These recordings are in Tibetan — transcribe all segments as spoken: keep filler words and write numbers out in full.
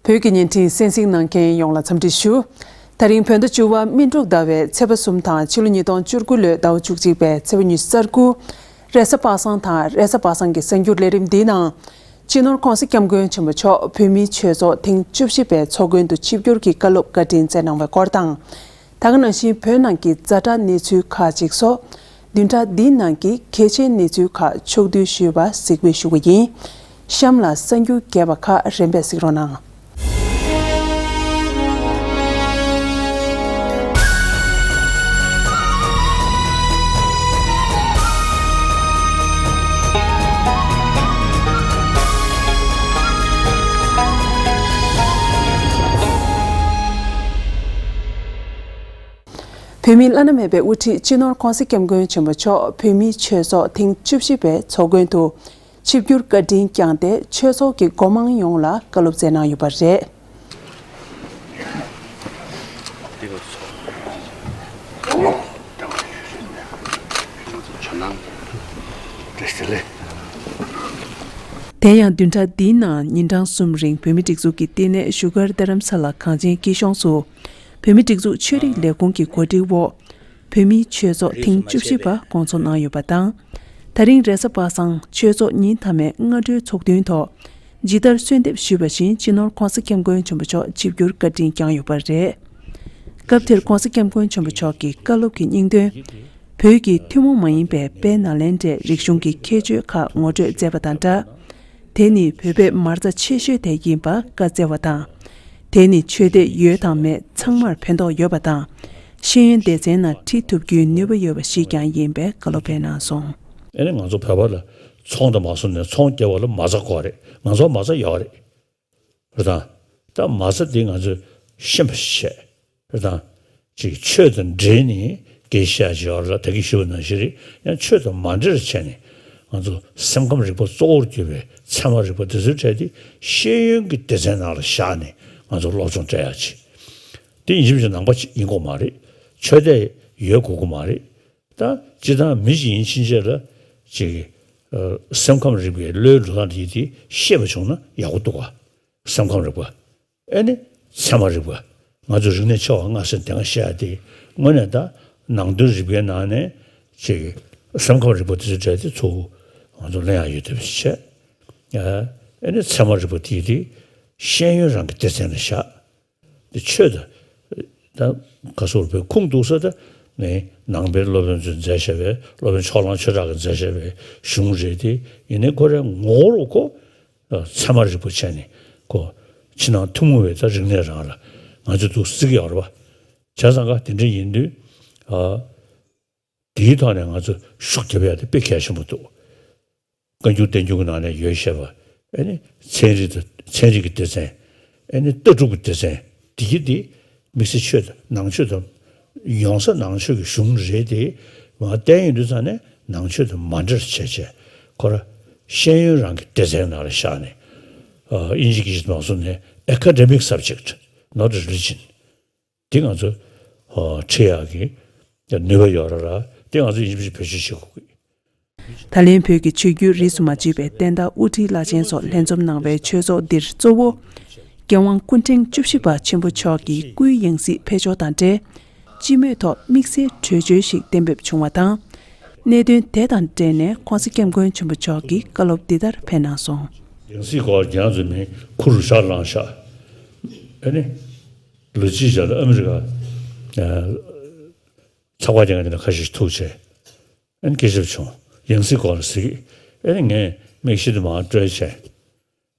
བོད་ཀྱི་བརྙན་འཕྲིན་གསན་གཟིགས་གནང་མཁན་ཡོངས་ལ་འཚམས་འདྲི་ཞུ། ད་རིང་བོད་ཟླ་བཅུ་པ་སྨིན་དྲུག་ཟླ་བའི་ཚེས་པ་གསུམ་དང་ཕྱི་ལོ་ཉིས་སྟོང་བཅུ་དགུ་ལོའི་ཟླ་བ་བཅུ་གཅིག་པའི་ཚེས་པ་ཉི་ཤུ་རྩ་དགུ། རེས་གཟའ་པ་སངས་དང་རེས་གཟའ་པ་སངས་ཀྱི་གསར་འགྱུར་ལས་རིམ་འདིའི་ནང་། སྤྱི་ནོར་༧གོང་ས་༧སྐྱབས་མགོན་ཆེན་པོ་མཆོག་བོད་མིའི་ཆོས་ཚོགས་ཐེངས་བཅུ་བཞི་པའི་ཚོགས་མགོན་དུ་ཆིབས་བསྒྱུར་གྱི་བཀའ་སློབ་བཀའ་དྲིན་སྩལ་གནང་བའི་སྐོར་དང་། ད་ག་ནང་བཞིན་བོད་ནང་གི་ཛ་དྲག་གནས་ཚུལ་ཁག་ཅིག་སོགས། བདུན་ཕྲག་འདིའི་ནང་གི་གལ་ཆེའི་གནས་ཚུལ་ཁག་ཕྱོགས་བསྡུས་ཞུས་པ་གཟིགས་འབུལ་ཞུ་གི་ཡིན། གཤམ་ལ་གསར་འགྱུར་རྒྱས་པ་ཁག་རིམ་པས་གཟིགས་རོགས་གནང་། བོད་མིའི་བླ་ན་མེད་པའི་དབུ་ཁྲིད་སྤྱི་ནོར་༧གོང་ས་༧སྐྱབས་མགོན་ཆེན་པོ་མཆོག་བོད་མིའི་ཆོས་ཚོགས་ཐེངས་བཅུ་བཞི་པའི་ཚོགས་མགོན་དུ་ཆིབས་བསྒྱུར་བཀའ་དྲིན་བསྐྱངས་ཏེ་ཆོས་ཚོགས་ཀྱི་སྒོ་མང་ཡོངས་ལ་བཀའ་སློབ་སྩལ་གནང་ཡོད་པ་རེད། དེ་ཡང་བདུན་ཕྲག་འདིའི་ནང་ཉིན་གྲངས་གསུམ་རིང་བོད་མིའི་སྒྲིག་འཛུགས་ཀྱི་བསྟི་གནས་བཞུགས་སྒར་རྡ་རམ་ས་ལ་གངས་ཅན་སྐྱིད་གཤོངས་སུ། བོད་མིའི་སྒྲིག་འཛུགས་ཆོས་རིག་ལས་ཁུངས་ཀྱི་གོ་སྒྲིག་འོག་བོད་མིའི་ཆོས་ཚོགས་ཐེངས་བཅུ་བཞི་པ་སྐོང་ཚོགས་གནང་ཡོད་པ་དང་། ད་རིང་རེས་གཟའ་པ་སངས་ཆོས་ཚོགས་ཉིན་མཐའ་མའི་སྔ་དྲོའི་ཚོགས་ཐུན་ཐོག་ཇི་ལྟར་གསོལ་འདེབས་ཞུས་པ་བཞིན་སྤྱི་ནོར་༧གོང་ས་༧སྐྱབས་མགོན་ཆེན་པོ་མཆོག་ཆིབས་བསྒྱུར་བཀའ་དྲིན་བསྐྱངས་ཡོད་པ་རེད། སྐབས་དེར་༧གོང་ས་༧སྐྱབས་མགོན་ཆེན་པོ་མཆོག་གི་བཀའ་སློབ་ཀྱི་སྙིང་དོན། བོད་ཀྱི་ཐུན་མོང་མ་ཡིན་པའི་དཔལ་ནཱ་ལེནྡྲའི་རིག་གཞུང་གི་ཁྱད་ཆོས་ཁག་ངོ་སྤྲོད་མཛད་པ་དང་སྦྲགས། དེ་ནི་བོད་པའི་མ་རྩ་ཆེ་ཤོས་དེ་ཡིན་པ་བཀའ་སྩལ་བ་དང་། དེ་ནི་ཆོས་དད་ཡོད་དང་མེད་ཚང་མར་ཕན་ཐོགས་ཡོད་པ་དང་། ཤེས་ཡོན་སྡེ་ཚན་ནང་ཁྲིད་ཐུབ་རྒྱུའི་ནུས་པ་ཡོད་པ་ཞིག་ཀྱང་ཡིན་པའི་བཀའ་སློབ་ཕེབས་གནང་སོང་། ཨེ་ནི་ང་ཚོ་བོད་པ་ལ་ཚོང་དང་མ་སོང་ནས་ཚོང་སྐྱེལ་བ་ལ་མ་རྩ་དགོས་རེད། ང་ཚོ་མ་རྩ་ཡོད་རེད། རེད་དང་། ད་མ་རྩ་འདི་ང་ཚོས་ཤེས་པ་ཞིག་བྱས། རེད་དང་། ཅིག་ཆོས་དང་འབྲེལ་ནས་སྐད་ཆ་བཤད་ཀྱི་ཡོད་རེད་ལ། ད་གིན་ཞུས་པ་ནང་བཞིན་རེད། ཡང་ཆོས་དང་མ་འབྲེལ་བྱས་ནས་ང་ཚོ་སེམས་ཁམས་རིག་པ་གཙོ་བོར་གྱུར་པའི་ཚད་མ་རིག་པ་འདི་ཚོའི་གྲས་དེ་ཤེས་ཡོན་གྱི་སྡེ་ཚན་ནང་ལ་བཞག་ནས་ང་ཚོ་སློབ་སྦྱོང་སྤྲད་ཡག་ཅིག་དེ་ཡིན་གཅིག་མིན་གཅིག་ནང་པ་ཅིག་ཡིན་དགོས་མ་རེད། ཆོས་དད་ཡོད་དགོས་ཀྱི་མ་རེད། ད་སྤྱིར་བཏང་མི་ཞིག་ཡིན་ཕྱིན་ཆད་ལ་ཅིག་ཨ། སེམས་ཁམས་རིག་པའི་བློའི་འགྲོ་སྟངས་དེ་དེ་ཤེས་པ་བྱུང་ན་ཡག་པོ་འདུག་ག་སེམས་ཁམས་རིག་པ། ཨེ་ནི་ཚད་མ་རིག་པ། ང་ཚོ་རིག་གནས་ཆེ་བ་ལྔ་ཟེར་དེ་སྔ་བཤད་ཡ་དེ་དངོས་གནས་ད་ནང་དོན་རིག་པའི་ནང་ནས་ཅིག་སེམས་ཁམས་རིག་པ་དེ་ཚོ་གྲས་དེ་ཚོ་ང་ཚོ་ལེན་ཡ་ཡོད་དེ་བྱས། ཨེ་ནི་ཚད་མ་རིག་པ་དེ་དེ་ཤེས་ཡོན་རང་གི་སྡེ་ཚན་ལ་བཞག་དེ་ཆོས་དང་། ད་ག་སོགས་པའི་ཁུངས་གཏུགས་ས་ད་ངས་ནང་པའི་སློབ་དཔོན་ཚོས་མཛད་བཞག་པའི་སློབ་དཔོན་ཕྱོགས་གླང་ཆོས་གྲགས་ཀྱིས་མཛད་བཞག་པའི་གཞུང་རེད་དེ། ཡིན་ནའི་ཁོ་རའི་ངོ་བོ་ཁོ་ཚད་མ་རིག་པ་བྱས་ནས་ཁོ་ཕྱི་ནང་ཐུན་མོང་བའི་ད་རིག་གནས་རང་ལ་ང་ཚོས་འདུག་བརྩི་གི་ཡོད་རེད་པ། བྱས་ཙང་ཀ་དེ་འདྲ་ཡིན་དུས་ཨ། དེའི་ཐོག་ནས་ང་ཚོ་ཤུགས་རྒྱབ་ཡ་དེ་དཔེ་གལ་ཆེན་པོ་འདུག་བཀའ་འགྱུར་བསྟན་འགྱུར་གྱི་ནང་ནས་ཡོད་བཤད་པ། ཨེ་ནི་ཚན་རིག་དང་ཚན་རིག་གི་སྡེ་ཚན། ཨེ་ནི་ལྟ་གྲུབ་ཀྱི་སྡེ་ཚན། འདི་གི་འདི་དམིགས་བསལ་ཆོས་དང་ནང་ཆོས་དང་། ཡོང་ས་ནང་ཆོས་ཀྱི་གཞུང་རེད་དེ། མར་བསྟན་ཡོང་དུས་ཙང་ནས་ནང་ཆོས་དང་མ་འབྲེལ་བྱས་བྱས་ཁོ་ར་ཤེས་ཡོན་རང་གི་སྡེ་ཚན་ནང་ལ་བཞག་ནས། ཨ། དབྱིན་ཇི་སྐད་ཆ་མ་གསུངས་ནས་academic subject, not religion. འདི་ང་ཚོ་ཨ། ཁྲིད་ཡག་གི་ནུས་པ་ཡོད་རེད་ལ། འདི་ང་ཚོ་ཡིན་གཅིག་མིན་གཅིག་བེད་སྤྱོད་བྱེད་དགོས་ཀྱི། ད་ལན་བོད་ཀྱི་ཆོས་བརྒྱུད་རིས་སུ་མ་ཆད་པའི་བསྟན་བདག་དབུ་ཁྲིད་བླ་ཆེན་སོགས་ལྷན་འཛོམས་གནང་བའི་ཆོས་ཚོགས་འདིར་གཙོ་བོ། རྒྱལ་དབང་སྐུ་ཕྲེང་བཅུ་བཞི་པ་ཆེན་པོ་མཆོག་གི་སྐུའི་ཡང་སྲིད་ཕེབས་ཕྱོགས་དང་འབྲེལ། སྤྱི་མོས་ཐོག་དམིགས་བསལ་གྲོས་ཆོད་ཞིག་གཏན་འབེབས་བྱུང་བ་དང་། གནད་དོན་དེ་དང་འབྲེལ་ནས་༧གོང་ས་༧སྐྱབས་མགོན་ཆེན་པོ་མཆོག་གིས་བཀའ་སློབ་འདི་ལྟར་ཕེབས་གནང་སོང་། ཡང་སྲིད་སྐོར་རྒྱ་མཚོ་མིན་ཁུ་རུ་ཤར་ལངས་ཤག་ཨ་ནི། ལོ་གཅིག་རྗེས་ལ་ཨ་མི་རི་ཀ་ཚགས་པར་སྡེ་ཁག་འདི་ནས་ཁ་ཤས་ཤིག་ཐུག་བྱས། ཨ་ནི་སྐད་ཆ་བྱུང་། ཡང་སྲིད་སྐོར་ལ་ཟེར་གི། ཨ་ནི་ངས་མིག་ཤེལ་དུ་མར་སྤྲོད་བྱས།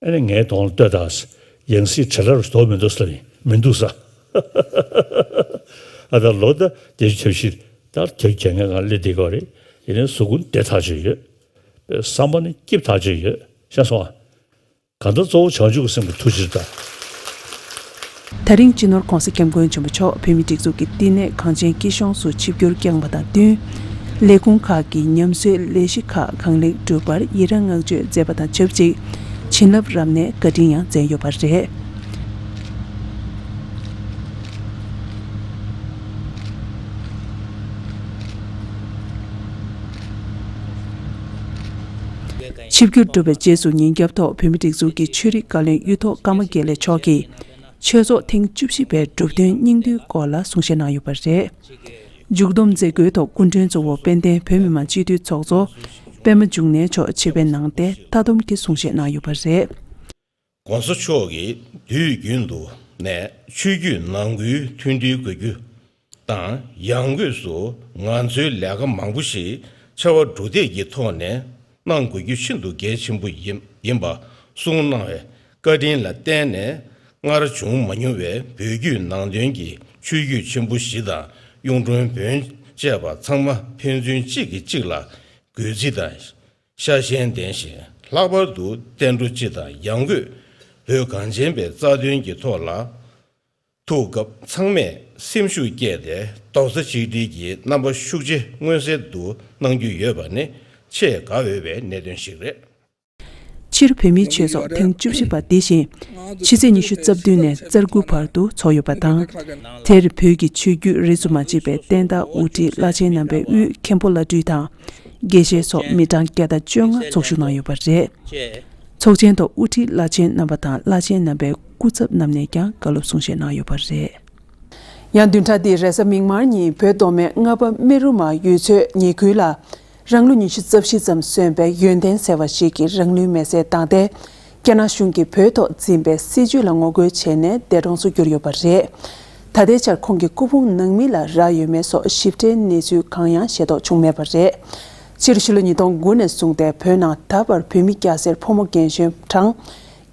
ཨ་ནི་ངའི་གདོང་ལ་ལྟོས་དང་། ཡང་སྲིད་བྲེལ་བ་ཞིག་འདུག་མི་འདུག་ཟེར་ཡིན། མི་འདུག་ཟེར། ཨ་ད་ལོ་ད་བརྒྱད་ཅུ་གྱ་བཞི་ད་བརྒྱད་ཅུ་གྱ་ལྔའི་སྒང་སླེབས་བསྡད་ཀྱི་ཡོད་རེད། ཡིན་ནའི་གཟུགས་སྐུ་བདེ་ཐག་ཆོད་ཡོད། བསམ་པ་ནི་སྐྱིད་ཐག་ཆོད་ཡོད། ཤེས་སོང་ཨ། གང་ལྟར་གཙོ་བོ་བྱང་ཆུབ་ཀྱི་སེམས་ཀྱི་ཐུགས་རྗེ་དང་། ད་རིང་སྤྱི་ནོར་༧གོང་ས་༧སྐྱབས་མགོན་ཆེན་པོ་མཆོག་བོད་མིའི་སྒྲིག་འཛུགས་ཀྱི་བསྟི་གནས་གངས་ཅན་སྐྱིད་གཤོངས་སུ་ཆིབས་བསྒྱུར་བསྐྱངས་པ་དང་བསྟུན། ལས་ཁུངས་ཁག་གི་ཉམས་གསོའི་ལས་གཞི་ཁག་གང་ལེགས་གྲུབ་པར་ཡི་རངས་བསྔགས་བརྗོད་མཛད་པ་དང་ཆབས་ཅིག་བྱིན་རླབས་རབ་གནས་བཀའ་དྲིན་ཡང་སྩལ་ཡོད་པ་རེད། ཆིབས་བསྒྱུར་གྲུབ་པའི་རྗེས་སུ་ཉིན་རྒྱབ་ཐོག་བོད་མིའི་སྒྲིག་འཛུགས་ཀྱི་ཆོས་རིག་བཀའ་བློན་གཡུ་ཐོག་ཀརྨ་དགེ་ལེགས་མཆོག་གིས། ཆོས་ཚོགས་ཐེངས་བཅུ་བཞི་པའི་གྲུབ་དོན་སྙིང་བསྡུས་སྐོར་ལ་གསུང་བཤད་གནང་ཡོད་པ་རེད། མཇུག་བསྡོམས་མཛད་སྒོའི་ཐོག་སྐུ་མགྲོན་གཙོ་བོ་དཔལ་ལྡན་བོད་མི་མང་སྤྱི་འཐུས་ཚོགས་གཙོ་པད་མ་འབྱུང་གནས་མཆོག་ཆེད་ཕེབས་གནང་སྟེ་ལྟ་འདོམས་ཀྱི་གསུང་བཤད་གནང་ཡོད་པ་རེད། ༸གོང་ས་མཆོག་གིས་དུས་རྒྱུན་དུ་ནས་ཆོས་བརྒྱུད་ནང་ཁུལ་མཐུན་སྒྲིལ་དགོས་རྒྱུ་དང་། ཡང་སྒོས་སུ་ང་ཚོའི་ལས་ཀ་མང་པོ་ཞིག་ཕྱར་བ་གྲུ་འདེགས་ཀྱི་ཐོག་ནས་གནང་དགོས་རྒྱུ་ཤིན་ཏུ་གལ་ཆེན་པོ་ཡིན་ཡིན་པ་གསུངས་གནང་བའི་བཀའ་དྲིན་ལ་བརྟེན་ནས། སྔར་བྱུང་མ་མྱོང་བའི་བོད་བརྒྱུད་ནང་བསྟན་གྱི་ཆོས་བརྒྱུད་ཆེན་པོ་བཞི་དང་། གཡུང་དྲུང་བོན་བཅས་པ་ཚང་མ་ཕན་ཚུན་གཅིག་གིས་གཅིག་ལ་གུས་བརྩི་དང་། ཤ་ཞེན་ལྡན་ཞིང་། ལྷག་པར་དུ་བསྟན་འགྲོ་སྤྱི་དང་ཡང་སྒོས་བོད་གངས་ཅན་པའི་རྩ་དོན་གྱི་ཐོག་ལ་ཐུག་སྐབས། ཚང་མས་སེམས་ཤུགས་བསྐྱེད་དེ་རྡོག་རྩ་གཅིག་སྒྲིལ་གྱིས་རྣམ་པ་ཤུགས་ཆེ་མངོན་གསལ་དུ་གནང་རྒྱུ་ཡོད་པ་ནི་ཆེས་དགའ་འོས་པའི་གནད་དོན་ཞིག་རེད། སྤྱིར་བོད་མིའི་ཆོས་ཚོགས་ཐེངས་བཅུ་བཞི་པ་འདི་བཞིན་ཕྱི་ཚེས་ཉི་ཤུ་རྩ་བདུན་ནས་རྩ་དགུ་བར་དུ་འཚོགས་ཡོད་པ་དང་། དེར་བོད་ཀྱི་ཆོས་བརྒྱུད་རིས་སུ་མ་ཆད་པའི་བསྟན་བདག་དབུ་ཁྲིད་བླ་ཆེན་རྣམ་པའི་དབུས་མཁན་པོ་བླ་སྤྲུལ་དང་། དགེ་བཤེས་སོགས་མི་གྲངས་བརྒྱ་དང་བཅོ་ལྔ་ཚོགས་ཞུགས་གནང་ཡོད་པ་རེད། ཚོགས་ཆེན་ཐོག་དབུ་ཁྲིད་བླ་ཆེན་རྣམ་པ་དང་བླ་ཆེན་རྣམ་པའི་སྐུ་ཚབ་རྣམས་ནས་ཀྱང་བཀའ་སློབ་གསུང་བཤད་གནང་ཡོད་པ་རེད། ཡང་བདུན་ཕྲག་འདིའི་རེས་གཟའ་མིག་དམར་ཉིན་བོད་མདོ་སྨད་རྔ་པ་སྨན་རུ་མ་ཡུལ་ཚོའི་ཉེ་ཁུལ་ལ། རང་ལོ་ཉི་ཤུ་རྩ་བཞི་ཙམ་སོན་པའི་ཡོན་ཏན་ཟེར་བ་ཞིག་གིས་རང་ལུས་མེར་སྲེག་བཏང་སྟེ། རྒྱ་ནག་གཞུང་གིས་བོད་ཐོག་འཛིན་པའི་སྲིད་བྱུས་ལ་ངོ་རྒོལ་བྱས་ནས་འདས་གྲོངས་སུ་གྱུར་ཡོད་པ་རེད། ད་ལྟའི་ཆར་ཁོང་གི་སྐུ་ཕུང་ནང་མི་ལ་རག་ཡོད་མེད་སོགས་ཞིབ་ཕྲའི་གནས་ཚུལ་གང་ཡང་ཤེས་རྟོགས་བྱུང་མེད་པ་རེད། ཕྱི་ལོ་ཕྱི་ལོ་ཉིས་སྟོང་དགུ་ནས་བཟུང་སྟེ་བོད་ནང་ད་བར་བོད་མི་སྐྱ་སེར་ཕོ་མོ་རྒན་གཞོན་གྲངས་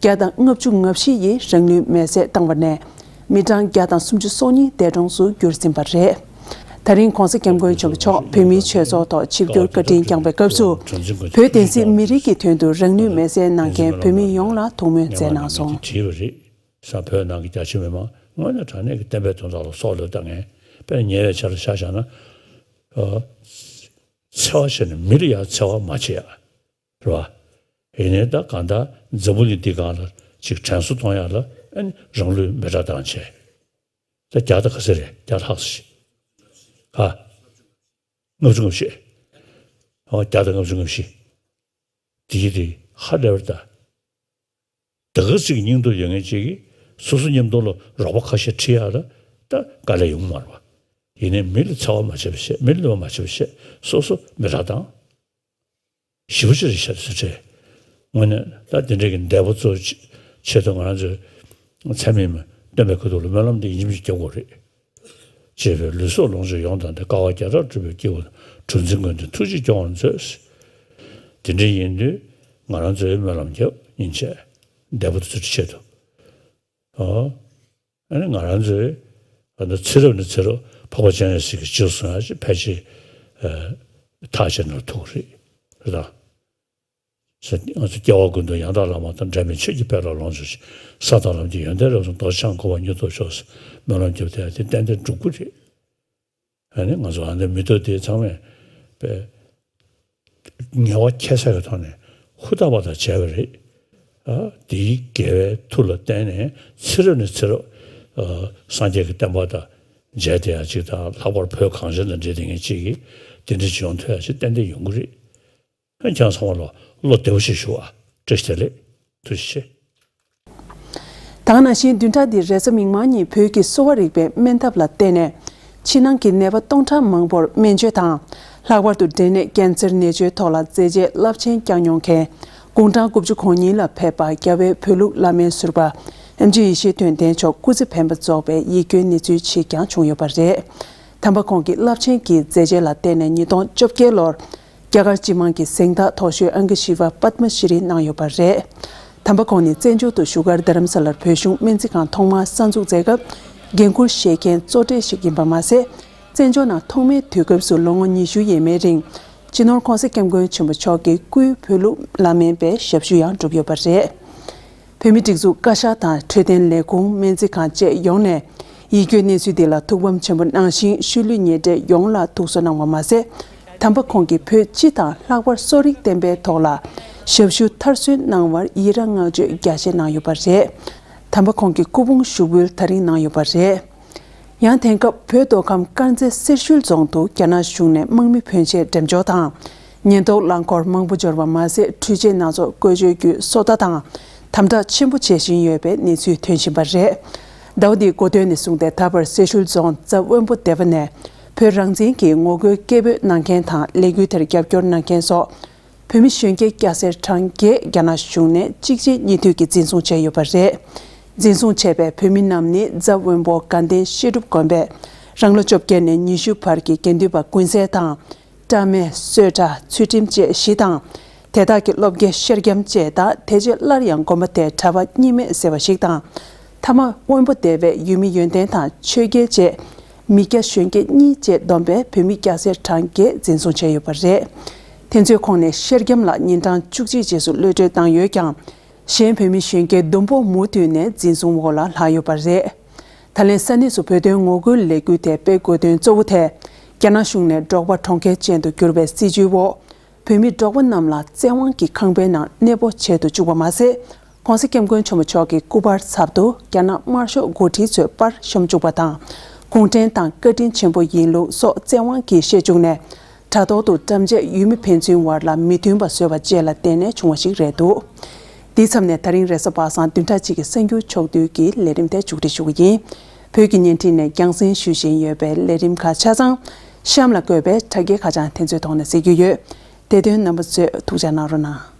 བརྒྱ་དང་ལྔ་བཅུ་ང་བཞི་ཡིས་རང་ལུས་མེར་སྲེག་བཏང་བ་ནས། མི་གྲངས་བརྒྱ་དང་སུམ་ཅུ་སོ་གཉིས་འདས་གྲོངས་སུ་གྱུར་ཟིན་པ་རེད། ད་རིང་༸གོང་ས་༸སྐྱབས་མགོན་ཆེན་པོ་མཆོག་བོད་མིའི་ཆོས་ཚོགས་ཐོག་ཆིབས་བསྒྱུར་བཀའ་དྲིན་བསྐྱངས་པའི་སྐབས་སུ། བོད་བསྟན་སྲིད་མི་རིགས་ཀྱི་དོན་དུ་རང་ལུས་མེར་སྲེག་གནང་མཁན་བོད་མི་ཡོངས་ལ་ཐུགས་སྨོན་སྩལ་གནང་སོང་། བྲིས་པ་རེད། ས་བོད་ནང་གི་རྒྱ་ཆེ་མི་མང་དངོས་གནས་དྲང་གནས་ཀྱི་བསྟན་པའི་དོན་དག་ལ་སྲོག་བློས་བཏང་མཁན། དཔེར་ན་ཉེ་བའི་ཆར་ལ་ཆ་བཞག་ན། ཨ། འཚེ་བ་བྱས་ནས་མི་ལ་ཡང་འཚེ་བ་མ་བྱེད་ཡ། རེད་བ། ཡིན་ནའི་ད་གང་ལྟར་འཛམ་བུ་གླིང་འདི་སྒང་ལ་ཅིག་དྲན་གསོ་གཏོང་ཡ་ལ་ཨ་ནི་རང་ལུས་མེ་སྲེག་བཏང་བྱས། ད་བརྒྱ་དང་ག་ཚོད་རེད། བརྒྱ་ལྷག་ཙམ་ཞིག་ཨ། ལྔ་བཅུ་ང་བཞི། ཨོ། བརྒྱ་དང་ལྔ་བཅུ་ང་བཞི། དེ་གི་དེ་ཧ་ལས་པར་ད། ད་ག་ཅིག་སྙིང་སྟོབས་ཡོད་མཁན་ཅིག་གིས་སོ་སོ་མཉམ་དུ་ལ་རོགས་པ་ཁ་ཤས་ཁྲིད་ཡ་ལ་ད་དཀའ་ལས་ཡོང་མ་རེད་བ། ཡིན་ནའི་མི་ལ་འཚེ་བ་མ་བྱེད་པ་བྱས། མི་ལ་གནོད་པ་མ་བྱེད་པ་བྱས། སོ་སོ་མེ་སྲེག་བཏང་། ཞེ་པོ་ཅིག་རེད་ཤག་ཟེར་བྱས། དངོས་གནས་ད་དེ་འདྲའི་གི་འདས་པོ་ཚོ་ཆེད་དུ་ང་རང་ཚོའི་ཚད་མེད་མ་སྟོན་པའི་ཁ་ཐུག་ལ་སྨོན་ལམ་འདི་ཡིན་གཅིག་མིན་གཅིག་རྒྱབ་དགོས་རེད། ཅེས་པའི་ལུས་སྲོག་ལོངས་སྤྱོད་ཡོངས་དང་ལྡན། དཀའ་བ་བརྒྱ་ཕྲག་སྒྲུབ་པའི་སྐྱེས་བུ་དང་། གྲུ་འཛིན་མགོན་དེ་ཐུགས་རྗེས་སྐྱོང་བར་མཛོད། དེ་འདྲ་ཡིན་དུས་ང་རང་ཚོའི་སྨོན་ལམ་རྒྱབ་ཡིན་བྱས། འདས་པོ་དེ་ཚོའི་ཆེད་དུ། ཨོ། ཨ་ནི་ང་རང་ཚོའི་ཨ་ནི་ཚེ་རབས་ནས་ཚེ་རབས་འཕགས་པ་སྤྱན་རས་གཟིགས་ཀྱི་རྗེས་སུ་བཟུང་ཡ་ཞིག་ཕལ་ཆེར་ཐག་བཅད་ན་ཐུག་རེད། རེད་དང་། ང་ཚོ་སྐྱེ་བ་ཀུན་ཏུ་ཡང་དག་བླ་མ་དང་། འབྲལ་མེད་ཆོས་ཀྱི་དཔལ་ལ་ལོངས་སྤྱོད་ཅིང་། ས་དང་ལམ་གྱི་ཡོན་ཏན་རབ་གསུམ་རྡོ་རྗེ་འཆང་ཁོ་བོར་མྱུར་ཐོབ་ཤོག་ཟེར་སྨོན་ལམ་རྒྱབ་བསྡད་ཡ་དེ་ཏན་ཏན་འགྲུབ་ཀྱི་རེད། ཨ་ནི་ང་ཚོ་ཨ་ནི་མི་ཐོག་དེ་ཚང་མས་པས་ངལ་བ་ཁྱད་བསད་ཀྱི་ཐོག་ནས་ཧུར་ཐག་པ་དང་བྱས་པ་རེད། ཨ། དེའི་དགེ་བའི་མཐུ་ལ་བརྟེན་ནས་ཚེ་རབས་ནས་ཚེ་རབས། ཨ། སངས་རྒྱས་ཀྱི་བསྟན་པ་དང་མཇལ་བསྡད་ཡ་གཅིག་དང་། ལྷག་པར་བོད་གངས་ཅན་དང་འབྲེལ་བསྡད་མཁན་གཅིག་གིས་དེ་འདྲ་ཅིག་ཡོང་ཐུབ་ཡ་ཅིག་ཏན་ཏན་ཡོང་གི་རེད། ཁྱེད་རང་ཚང་མ་ལ་བློ་བདེ་པོ་ཞིག་ཞུ་ཨ། བཀྲ་ཤིས་བདེ་ལེགས། ཐུགས་རྗེ་ཆེ། ད་ག་ནང་བཞིན་བདུན་ཕྲག་འདིའི་རེས་གཟའ་མིག་དམར་ཉིན་བོད་ཀྱི་གསོ་བ་རིག་པའི་སྨན་ཐབས་ལ་བརྟེན་ནས་ཕྱི་ནང་གི་ནད་པ་སྟོང་ཕྲག་མང་པོར་སྨན་བཅོས་དང་། ལྷག་པར་དུ་འབྲས་ནད་ཀན་སར་ནད་བཅོས་ཐོག་ལ་མཛད་རྗེས་རླབས་ཆེན་བསྐྱངས་མྱོང་མཁན་དགུང་གྲངས་དགུ་བཅུ་གོ་གཉིས་ལ་ཕེབས་པ་རྒྱལ་བའི་བོད་ལུགས་བླ་སྨན་ཟུར་པ་ཨེམ་ཆི་ཡེ་ཤེས་དོན་ལྡན་མཆོག་སྐུ་ཚེ་བརྟན་པ་རྫོགས་པའི་ཡིད་སྐྱོའི་གནས་ཚུལ་ཞིག་ཀྱང་བྱུང་ཡོད་པ་རེད། དམ་པ་ཁོང་གི་རླབས་ཆེན་གྱི་མཛད་རྗེས་ལ་བརྟེན་ནས་ཉིས་སྟོང་བཅོ་བརྒྱད་ལོར། རྒྱ་གར་སྤྱི་དམངས་ཀྱི་གཟེངས་རྟགས་མཐོ་ཤོས་ཨང་ཀི་ཤི་བ་པདྨ་ཤྲི་རི་གནང་ཡོད་པ་རེད། དམ་པ་ཁོང་ནི་བཙན་བྱོལ་དུ་བཞུགས་སྒར་རྡ་རམ་ས་ལར་བོད་གཞུང་སྨན་རྩིས་ཁང་ཐོག་མར་གསར་འཛུགས་མཛད་སྐབས་འགན་འཁུར་བཞེས་མཁན་གཙོ་གྲས་ཤིག་ཡིན་པ་མ་ཟད། བཙན་བྱོལ་ནང་ཐོག་མའི་དུས་སྐབས་སུ་ལོ་ངོ་ཉི་ཤུ་ཡས་མས་རིང་། སྤྱི་ནོར་༸གོང་ས་༸སྐྱབས་མགོན་ཆེན་པོ་མཆོག་གི་སྐུའི་བོད་ལུགས་བླ་སྨན་པའི་ཞབས་ཞུ་ཡང་བསྒྲུབས་ཡོད་པ་རེད། བོད་མིའི་སྒྲིག་འཛུགས་བཀའ་ཤག་དང་འཕྲོད་བསྟེན་ལས་ཁུངས་སྨན་རྩིས་ཁང་བཅས་ཡོངས་ནས་ཡིད་སྐྱོའི་གནས་ཚུལ་འདི་ལ་ཐུགས་ཕམ་ཆེན་པོ་གནང་ཞིང་། ཤུལ་ལུས་ཉེ་འབྲེལ་ཡོངས་ལ་ཐུགས་གསོ་གནང་བ་མ་ཟད། དམ་པ་ཁོང་གིས་བོད་སྤྱི་དང་ལྷག་པར་གསོ་རིག་བསྟན་པའི་ཐོག་ལ་ཞབས་ཞུ་མཐར་སོན་གནང་བར་ཡི་རངས་བསྔགས་བརྗོད་རྒྱ་ཆེ་གནང་ཡོད་པ་རེད། དམ་པ་ཁོང་གི་སྐུ་ཕུང་ཞུགས་འབུལ་ད་རིང་གནང་ཡོད་པ་རེད། ཡང་དེང་སྐབས་བོད་མདོ་ཁམས་དཀར་མཛེས་སེར་ཤུལ་རྫོང་དུ་རྒྱ་ནག་གཞུང་ནས་དམག་མི་ཕོན་ཆེ་འགྲེམས་འཇོག་དང་། ཉེན་རྟོག་རླངས་འཁོར་མང་པོ་འབྱོར་བ་མ་ཟད། འཕྲུལ་ཆས་སྣ་ཚོགས་བཀོལ་སྤྱོད་བརྒྱུད་སོ་ལྟ་དང་དམ་དྲག་ཆེན་པོ་བྱེད་བཞིན་ཡོད་པའི་གནས་ཚུལ་ཐོན་བཞིན་པ་རེད། ཟླ་བ་འདིའི་འགོ་སྟོད་ནས་བཟུང་སྟེ་ད་བར་སེར་ཤུལ་རྫོང་རྫ་དབོན་པོ་སྡེ་བ་ནས་བོད་རང་བཙན་གྱི་ངོ་རྒོལ་སྐད་འབོད་གནང་མཁན་དང་ལས་འགུལ་དེར་རྒྱབ་སྐྱོར་གནང་མཁན་སོགས་བོད་མི་གཞོན་སྐྱེས་སྐྱ་སེར་གྲངས་བརྒྱད་རྒྱ་ནག་གཞུང་ནས་གཅིག་རྗེས་གཉིས་མཐུད་ཀྱིས་འཛིན་བཟུང་བྱས་ཡོད་པ་རེད། འཛིན་བཟུང་བྱས་པའི་བོད་མི་རྣམས་ནི་རྫ་དབོན་པོ་དགའ་ལྡན་བཤད་སྒྲུབ་དགོན་པའི་རང་ལོ་བཅོ་བརྒྱད་ནས་ཉི་ཤུ་བར་གྱི་དགེ་འདུན་པ་ཀུན་གསལ་དང་། བཀྲ་མེ། གསོལ་ཁྲ། ཚུལ་ཁྲིམས་བཅས་བཞི་དང་། དེ་དག་གི་སློབ་དགེ་ཤེར་རྒྱམ་བཅས་དང་། དེ་རྗེས་སླར་ཡང་དགོན་པ་དེར་གྲྭ་པ་གཉིས་མེད་ཟེར་བ་ཞིག་དང་། མཐའ་མ་དབོན་པོ་སྡེ་བའི་ཡུལ་མི་ཡོན་ཏན་དང་ཆོས་རྒྱལ་བཅས་མི་སྐྱ་གཞོན་སྐྱེས་གཉིས་བཅས་བསྡོམས་པའི་བོད་མི་སྐྱ་སེར་གྲངས་བརྒྱད་འཛིན་བཟུང་བྱས་ཡོད་པ་རེད། དེ་ཚོའི་ཁོངས་ནས་ཤེར་རྒྱམ་ལ་ཉིན་གྲངས་བཅུ་གཅིག་རྗེས་སུ་གློད་གྲོལ་བཏང་ཡོད་ཀྱང་། གཞན་བོད་མི་གཞོན་སྐྱེས་བདུན་པོ་མུ་མཐུད་ནས་འཛིན་བཟུང་འོག་ལ་ལྷག་ཡོད་པ་རེད། ད་ལན་ས་གནས་སུ་བོད་དོན་ངོ་རྒོལ་ལས་འགུལ་དེ་སྤེལ་དགོས་དོན་གཙོ་བོ་དེ། རྒྱ་ནག་གཞུང་ནས་འབྲོག་པ་གྲོང་ཁྱེར་ཅན་དུ་བསྒྱུར་བའི་སྲིད་བྱུས་འོག་བོད་མི་འབྲོག་པ་རྣམས་ལ་བཙན་དབང་གིས་ཁང་པའི་ནང་གནས་སྤོ་བྱེད་དུ་བཅུག་པ་མ་ཟད། ྋགོང་ས་ྋསྐྱབས་མགོན་ཆེན་པོ་མཆོག་གི་སྐུ་པར་ཚབ་ཏུ་རྒྱ་ནག་དམར་ཤོག་འགོ་ཁྲིད་ཚོའི་པར་ཤོམ་བཅུག་པ་དང་། གུང་ཁྲན་ཏང་བཀའ་དྲིན་ཆེན་པོ་ཡིན་ལུགས་སོགས་བཙན་དབང་གིས་བཤད་བཅུག་ནས། དྲ་ཐོག་ཏུ་དམ་བཅའ་ཡུལ་མི་ཕན་ཚུན་བར་ལ་མི་མཐུན་པ་བཟོས་པ་བཅས་ལ་བརྟེན་ནས་བྱུང་བ་ཞིག་རེད་འདུག་འདིའི་མཚམས་ནས་ད་རིང་རེས་གཟའ་པ་སངས་བདུན་ཕྲག་གཅིག་གི་གསར་འགྱུར་ཕྱོགས་བསྡུས་ཀྱི་ལས་རིམ་དེ་མཇུག་སྒྲིལ་ཞུ་གི་ཡིན། བོད་ཀྱི་བརྙན་འཕྲིན་ནས་རྒྱང་སྲིང་ཞུ་བཞིན་ཡོད་པའི་ལས་རིམ་ཁག་ཆ་ཚང་གཤམ་ལ་བཀོད་པའི་དྲ་རྒྱའི་ཁ་བྱང་དེ་ཚོའི་ཐོག་ནས་གཟིགས་རྒྱུ་ཡོད། དེ་དོན་རྣམ་པ་ཚོས་ཐུགས་ཅག་གནང་རོགས་གནང་།